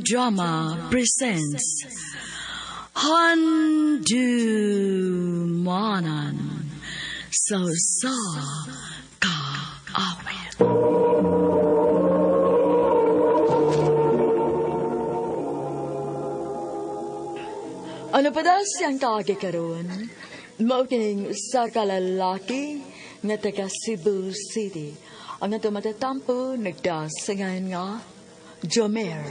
Drama presents Handumanan sa Usa Ka Awit. Ano pa daw siyang kaagi karon? Mao kining usa ka lalaki nga taga Cebu City. Ang atong matatampo nagdasingan nga Jomer.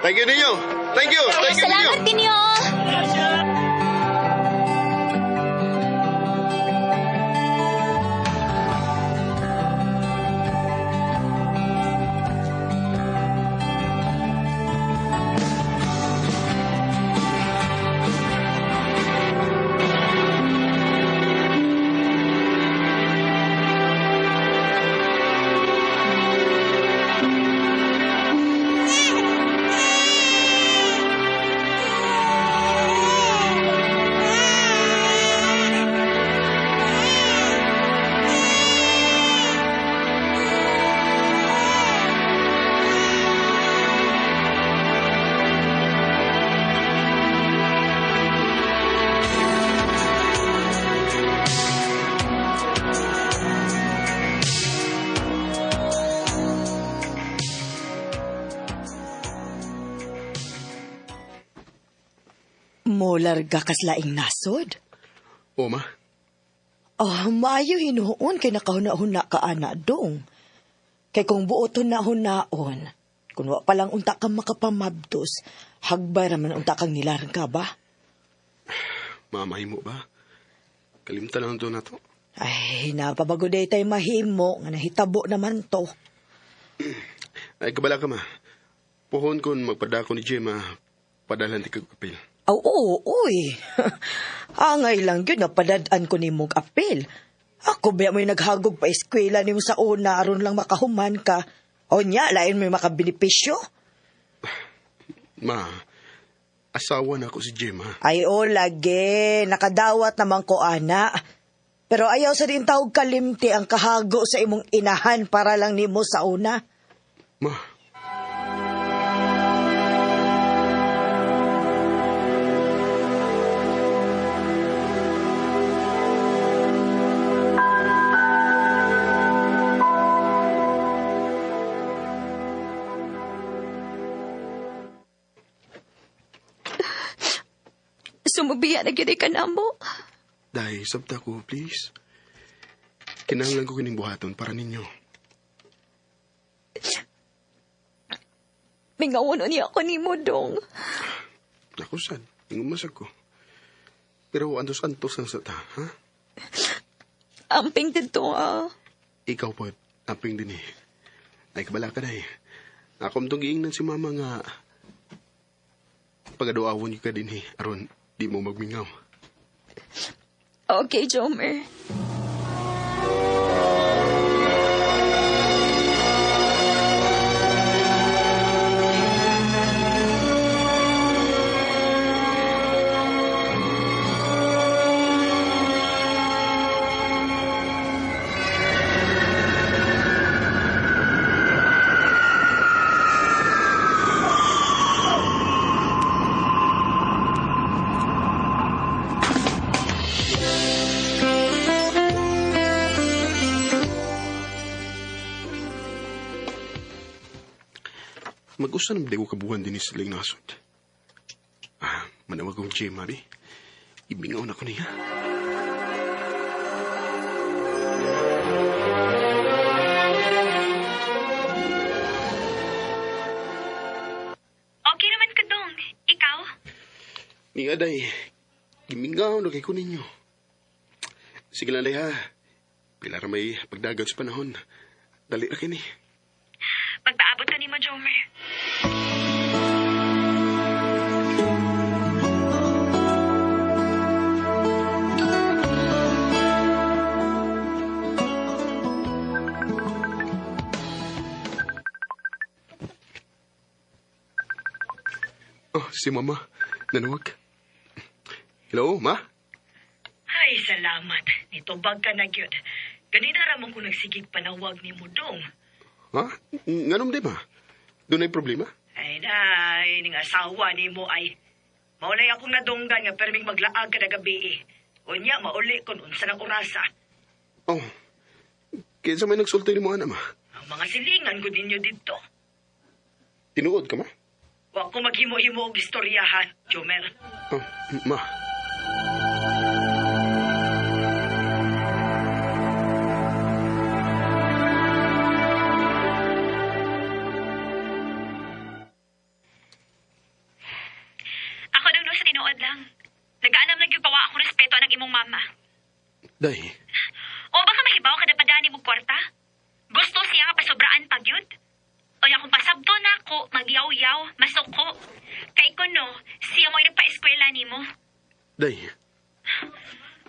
Thank you ninyo. Thank you. Thank you ninyo. Salamat ninyo. Molarga kas laing nasod. O, ma. Oh, maayo hinuon kay nakahuna-huna ka ana dong. Kay kung buot huna-hunaon, kun wa pa lang unta ka makapamabdos, hagbay raman unta kang nilarga ba? Ma, mahimo ba? Kalimtan lang to na to. Ay, napabagoday tay mahimo nga nahitabo naman to. Ay, kabala ka, ma. Puhon kon magpadako ni Gemma, padalhan ti kag kapil. Aw, oo, uy. Angay lang yun, napadad-an ko ni mong apel. Ako ba mo'y naghagog pa eskwela nimo sa una aron lang makahuman ka. O nya, lain mo'y makabenepisyo. Ma, asawa na ako si Gemma. Ay, o, lagi. Nakadawat naman ko, ana. Pero ayaw sa din tawag kalimti ang kahago sa imong inahan para lang nimo sa una. Ma, Sumubiya na gyud ka namo. Dahil, sabta ko, please. Kinahanglan ko kining buhaton para ninyo. Mingawono niya ako nimo dong. Ako sad, ingumasag ko. Pero antos-antos lang sa ta, ha? Amping didto ah. Ikaw po, amping din eh. Ay, kabala ka na eh. Ako itong giingnan si mama nga pagaduawon ka din eh. Aron, di mo magmingaw. Okay, Jomer. Mag-usa naman di ko kabuhan din sa siling nasod. Ah, manawag kong Gemma, bi. Ibingaw na ko niya. Okay naman ka dong. Ikaw? Ni Aday, gimingaw na kay ko ninyo. Sige lang, day, ha. Pila ra may pagdagan sa panahon. Dali ra kini. Magpaabot ka nimo, Jomer. Si Mama, nanawag. Hello, Ma? Ay, salamat. Nitubag ka na, gyud. Ganina ramon ko nagsigig panawag ni Mudong. Ha? Nganom di ba? Doon ay problema? Ay, nay, ning asawa ni mo ay. Maulay akong nadunggan nga perming maglaag kada gabi eh. Unya, mauli kon unsa ng orasa. Oh, kinsa may nagsulti ni mo, ana, ma? Ang mga silingan ko ninyo dito. Tinuod ka, ma? Wa ko maghimo-himo og istoryahan, Jomer. Oh, ma. Ako daw no sa tinuod lang. Nagaanam lang yung gawa akong respeto ang imong mama. Day. O baka mahibaw kada padani mo kwarta? Gusto siya nga pasobraan pag yun? O ya kung pasabto na ako, magyaw-yaw, masuko. Kay kuno, siya mo'y nagpa-eskwela nimo. Day.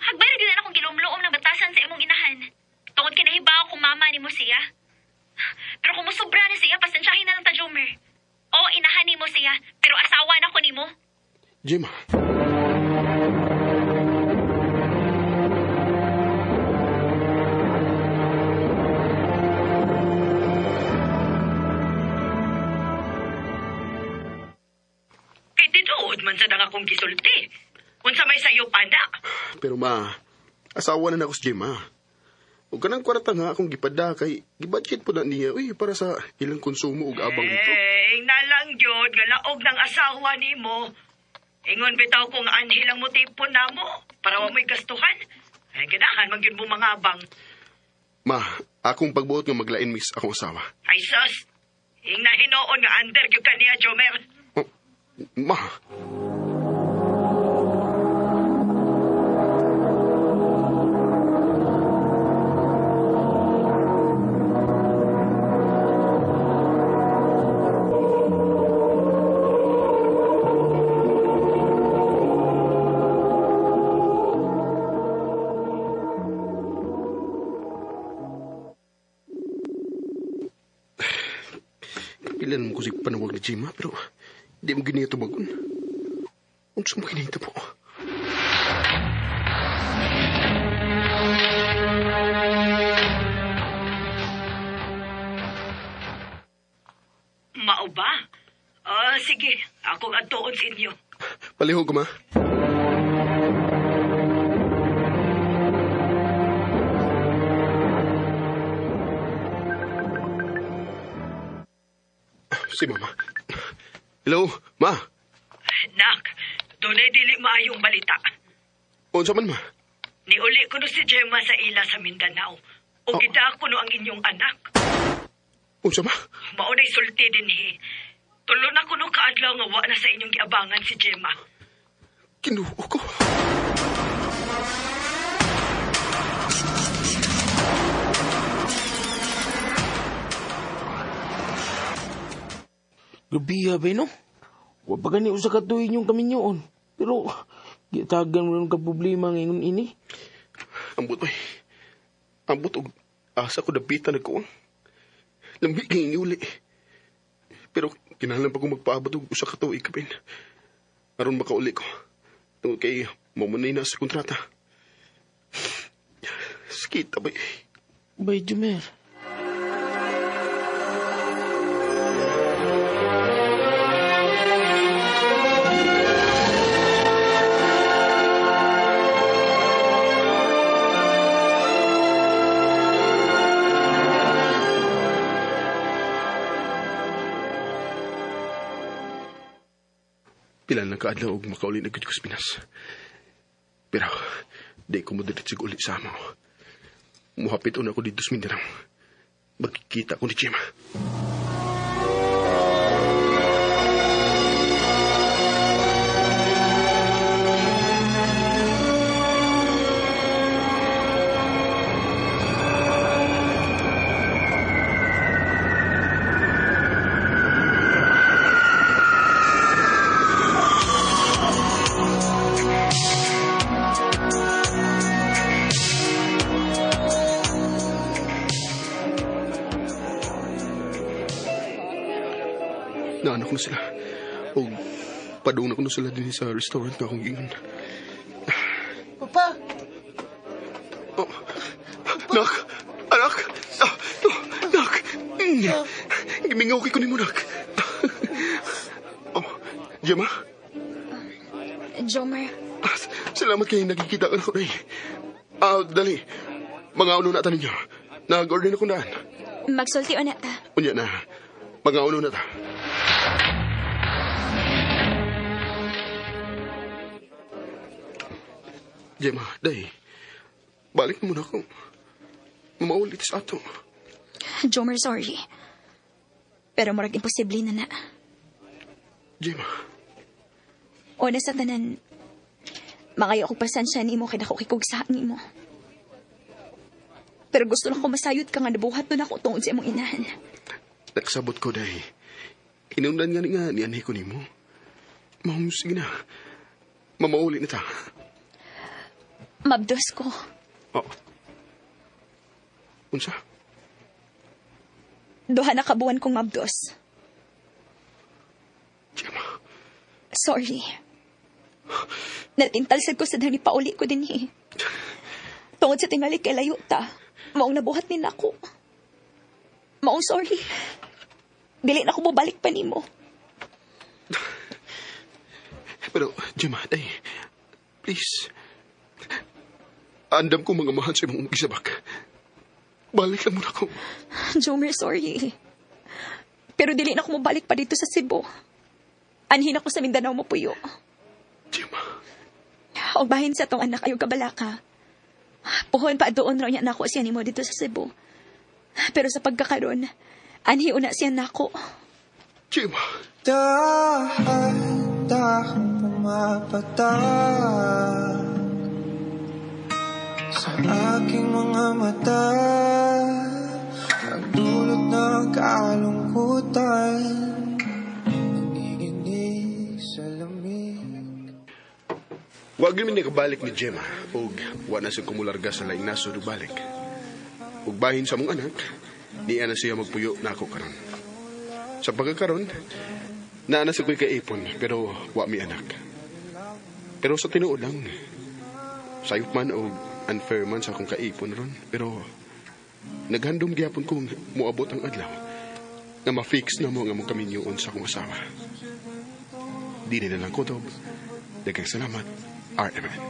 Hagbay rin na akong gilumloom ng batasan sa imong inahan. Tungod kinahibaw kung mama nimo siya. Pero kung musobra na siya, pasensyahin na lang ta, Jomer. O, inahan nimo siya, pero asawa na ko nimo. Gemma. Kay tinuod man sa dang akong gisulti. Unsa may sayo pana. Pero ma, asawa na nako si Gemma. Ug kanang kwarta nga akong gipada kay gibudget po na niya uy para sa ilang konsumo ug abang dito. Eh, nalang gyud nga laog ng asawa nimo. Ingon bitaw ko nga anhi lang mo tipon namo para wa mo'y gastuhan. Ay ganahan man gyud mo mga abang. Ma, akong pagbuot nga maglain miss akong asawa. Ay sus. Ing na hinuon nga under gyud kaniya Jomer. Oh, ma. Ilan mo ko sig panawag ni Gemma, pero di mo giniya tubagon. Unsa mo kinahita po? Mao ba? Sige, akong adtuon sa inyo. Palihog ka, ma. Si Mama. Hello, Ma. Nak, dunay dili maayong balita. Unsa man, Ma? Niuli ko no si Gemma sa ila sa Mindanao. O Oh. gidako no ang inyong anak. Unsa, Ma? Maunay sulti dinhi. Tulo na kuno kaadlaw nga wa na sa inyong giabangan si Gemma. Kinuo ko. Grabe, be, no? Wa pa gani usa ka tuig yung kaminyoon. Pero, gitagan mo lang ka problema ngayon ini. Ambot, bay. Ambot og asa ko dapitan nagkuon. Lambi kay uli. Pero kinahanglan pa ko magpaabot og usa ka tuig kapin. Aron makauli ko. Tungod kay mamunay na sa kontrata. Sakit, bay. Bay, Jumer. Pila lang kaadlaw og makauli na gud ko sa Pinas. Pero di ko mo diretso uli sa amo. Muhapit una ko dito sa Mindanao. Magkikita ko ni Gemma. Naanak na sila. O Padung na ko na sila din sa restaurant nga akong giingon. Papa! Oh. Nak! Anak! Ah, oh, nak! Gimingaw kay ko nimo, nak. Oh, Gemma? Jomer, Ah, salamat kay nakikita ka na ko, day. Ah, dali. Mga uno na ta ninyo. Nag-order na ko daan. Magsulti na ta. Unya na. Mga uno na ta. Gemma, day. Balik na muna ako. Maulit sa ato. Jomer, sorry. Pero murag imposible na na. Gemma, Una sa tanan, mangayo ko pasensya nimo kay dako kay kog nimo. Pero gusto lang ko masayod ka nga nabuhat nun ako tungod sa imong inahan. Nagsabot ko, day. Inundan nga ni nga nianhi ko nimo. Maong sige na. Mamauli na ta. Mabdos ko. Oh. Unsa? Duha na kabuan kong mabdos. Gemma. Sorry. Natintal sad ko sa dahil pauli ko din eh. Tungod sa tingali kay layo ta, maong nabuhat ni nako. Maong sorry. Dili na ko mobalik pa nimo. Pero, Gemma, day. Please. Andam ko mga mahal sa imong gisabak. Balik lang muna ko. Jomer, sorry. Pero dili na ko mobalik pa dito sa Cebu. Anhin ako sa Mindanao mo puyo. Gemma. O bahin sa tong anak ayo kabalaka. Puhon pa doon raw niya nako siya nimo dito sa Cebu. Pero sa pagkakaroon, anhi una siya nako. Gemma. Dahan-dahang pumapatak sa aking mga mata, ang dulot ng kalungkutan, nanginginig sa lamig. Wa gyud mi nakabalik ni Gemma ug wa na siya kumularga sa laing nasod ug balik. Ug bahin sa mong anak, niya na siya magpuyo na ako karon. Sa pagkakaron, naa na siya ko'y kaipon pero wa mi anak. Pero sa tinuod lang, sayop man o unfair man sa akong kaipon ron, pero naghandom gyapon kong moabot ang adlaw nga ma-fix na mo nga mong kaminyoon sa akong asawa. Di nila lang kutob. Daghang salamat, RMN.